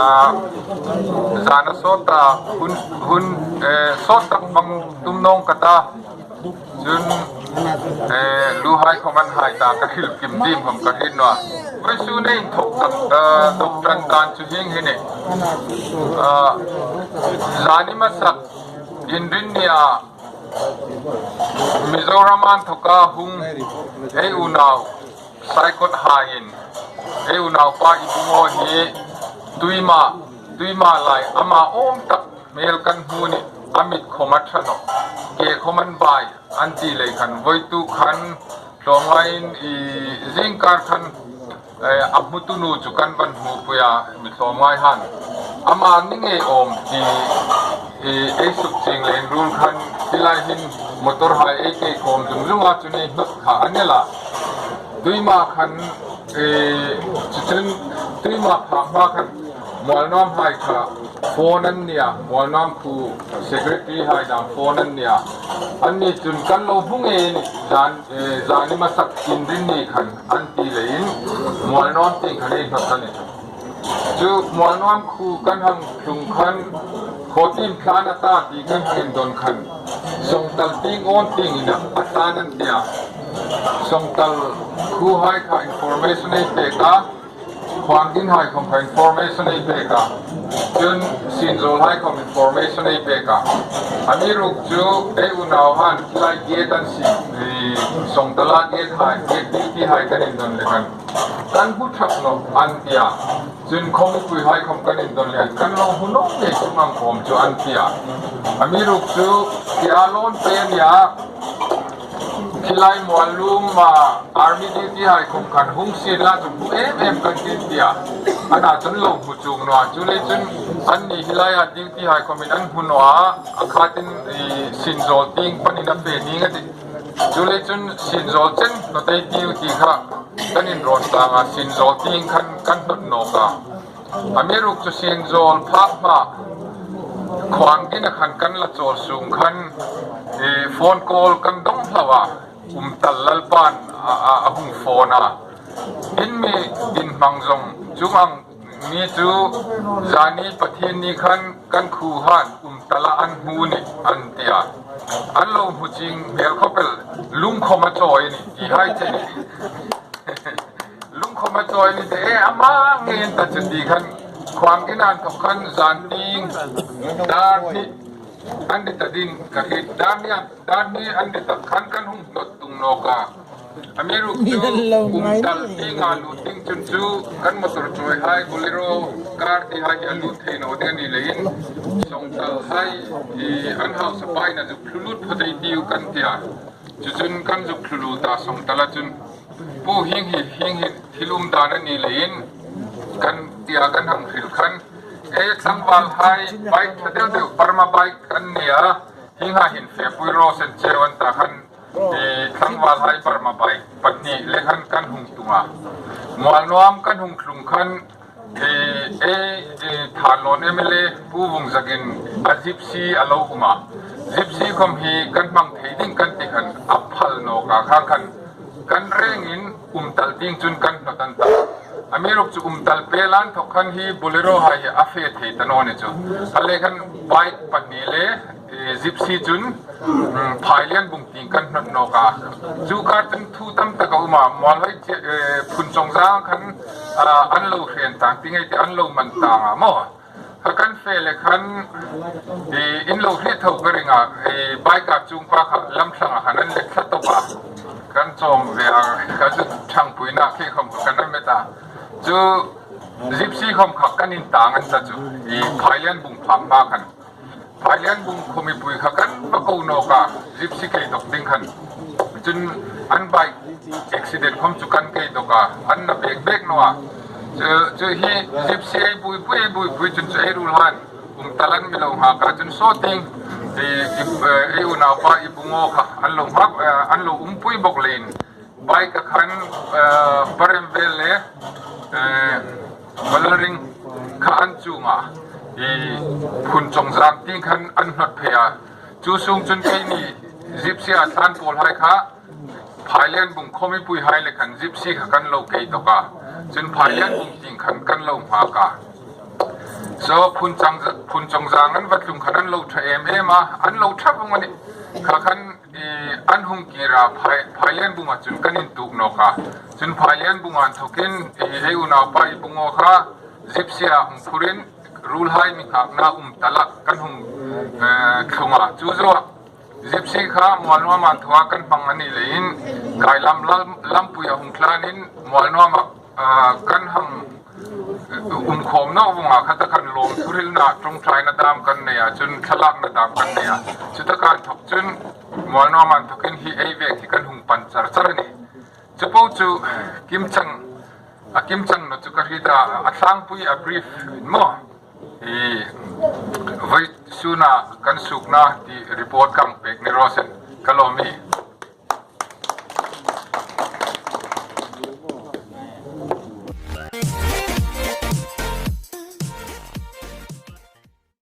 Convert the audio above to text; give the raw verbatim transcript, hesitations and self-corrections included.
A, zana sawta hun, hun, eh, sawt tak hmang tum naw ka ta. Chun, eh, luhai khawm an hai ta, ka hril kim dim khawm ka hriet naw a. Vawisun ei inthok tak, eh, dawk ṭan dan chu hieng hi a nih. Ah, zani hmasa Inrinni-a Mizoram inthoka hung ei unau Saikot haiin ei unaupa Ibungo hi tuima, tuima lai ama awm tak hmel kan hmu a nih, a mit khawm a ṭha nawh, ke khawm an bai an ti lei khan, vawituk khan tlawmngaiin ei zingkar khan, eh, a hmutu nu chu kan van hmupui a, mi tlawmngai han. Ama ni ngei awm ti, eh, ei suk ching leh ruol khan, hi lai hin motor hai ei kei khawm zung zung a, chu ni hnawt kha a ni la. Tuima khan, eh, chu chun tuima phak hma khan Mualnuam hai kha phone an nia, Mualnuam khuo secretary hai dam phone an nia. Anni chun kan lo hmu ngei a nih, zan, eh, zani hmasa Inrinni khan an ti leiin Mualnuam tieng khan ei hnawt a nih. Chu Mualnuam khuo kan hang tlung khan, khaw tin thlan a ta ti kan hang indon khan, Songtal tieng awn tieng ina a tlan an tia. Songtal khuo hai kha information ei pek a, Khuangin hai khawm kha information ei pek a. Chun Sinzawl hai khawm information ei pek a. Amiruokchu ei unau han lai gate an si, eh, Songtala gate hai, gate duty hai kan indon lei khan, kan hmu thak nawh an tia. Chun khawmipui hai khawm kan indon lei khan, kan lo hmu nawk ngei, chungang khawm chu an tia. Amiruokchu tia lawn te nia, Khilai Muallum, ah, army duty hai khawm khan hung sien la chu hmu em em kan ti tia. Ana chun lo hmu chuong naw a. Chuleiin chun anni hi laia duty hai khawmin an hmu naw a. A khatin, eh, Sinzawl tieng panin a fe ding a tih. Chuleiin chun Sinzawl chen hnawt ei tiu ti kha kan inrawn tang a, Sinzawl tieng khan kan hnawt nawk a. Amiruokchu Sinzawl phak hma Khuangin-a khan kan la chawl sung khan, eh, phone call kan dawng hlauh a, Umtal Lalpan a, a, a hung phone a. In mi in hmang zawng chungang mi chu zani Pathienni khan kan khuo han Umtala an hmu a nih an tia. An lo hmu ching hmel khawp el, lung khawm a chawi a nih ti hai che a nih. Lung khawm a chawi a nih te, e, ama ngei an ta chu ti khan, Khuangin-a inthok khan zan tieng dar hni an ni ta ding ka hriet, dar hni an, dar hni an ni ta khan kan hung hnawt tung nawk a. Amiruokchu Umtal tienga lut ding chun chu kan motor chawi hai, Bolero car ti hai a lut thei naw ding a ni leiin, Songtal hai, i, an hausa pain a zuk thlu lut phawt ei tiu kan tia. Chu chun kan zuk thlu lut a, Songtala chun, Pu, hieng hi, hieng hi thil um dan a ni leiin kan tia kan hang hril khan, e, tlangval hai bike ṭha deu deu, Burma bike an nia, hieng ha hin fepui raw se an che an ta khan, e, tlangval hai Burma bike pahni le khan kan hung tung a. Mualnuam kan hung tlung khan, e, e, e, Thanlon M L A Pu Vungzakin a Gypsy a lo um a. Gypsy khawm hi kan hmang thei ding kan ti khan a phal nawk a, khang khan kan rengin Umtal tieng chun kan hnawt an ta. Amiruokchu Umtal pei lan thawk khan hi Bolero hai hi a fe thei ta naw ni chu. A le khan bike pahni le, e, Gypsy chun, mm, Phailian bung tieng kan hnawt nawk a. Chu kar chun thu tam tak a um a, Mualhoi che, e, Phunchawngzang khan, a, an lo hriet tang ti ngei ti an lo man tang a maw. Kha kan fe le khan, e, in lo hriet tho ka ring a, e, bike-a chungpa kha lam thlanga khan an let thla tawp a. Kan chawm ve a, ka zuk ṭhangpuina khi khawm kan a met a. Chu Gypsy khawm kha kan intang an ta chu, e, Phailian bung phak hma khan. Phailian bung khawmipui kha kan va ko nawk a, Gypsy kei dawk ding khan. Chun an bike accident khawm chu kan kei dawk a, an na bek bek naw a. Chu, chu hi Gypsy ei buoipui, ei buoipui chun chu ei ruol han Umtal an mi lo nghak a, chun saw tieng, e, e, e, ei unaupa Ibungo kha an lo nghak, e, an lo umpui bawk leiin. Bike-a khan, eh, Barem vel le, eh, Balaring kha an chuong a, i, Phunchawngzang tieng khan an hnawt phei a. Chu sung chun keini Gypsy-a tlan pawl hai kha, Phailian bung khawmipui hai le khan Gypsy kha kan lo kei dawk a. Chun Phailian bung tieng khan kan lo nghak a. So Phunchang, Phunchawngzang an va tlung khan an lo ṭha em em a, an lo ṭha vawng a nih. Kha khan i, an hung kir a, Phai, Phailenbunga chun kan intuok nawk a. Chun Phailenbunga inthokin i, ei unaupa Ibungaw kha Gypsy-a hung phurin ruolhai mi nghakna um ta lak kan hung, eh, tlung a. Chu zoa Gypsy kha Mualnuama inthoka kan hmang a ni leiin, Kailam lam, lampui a hung thlanin Mualnuama, ah, kan hang, eh, um khawm naw vawng a, khata khan lawmthu hrilna ṭawngṭaina dam kan nei a, chun thlalakna dam kan nei a. Chutaka inthok chun Mualnuama inthokin hi ei veng hi kan hung pan char char a nih. Chu po chu kimchang, a kimchang naw chu ka hriet a, a tlangpui a brief in maw. I, vawisuna kan suokna ti report kan pek ni raw se, ka lawm hi.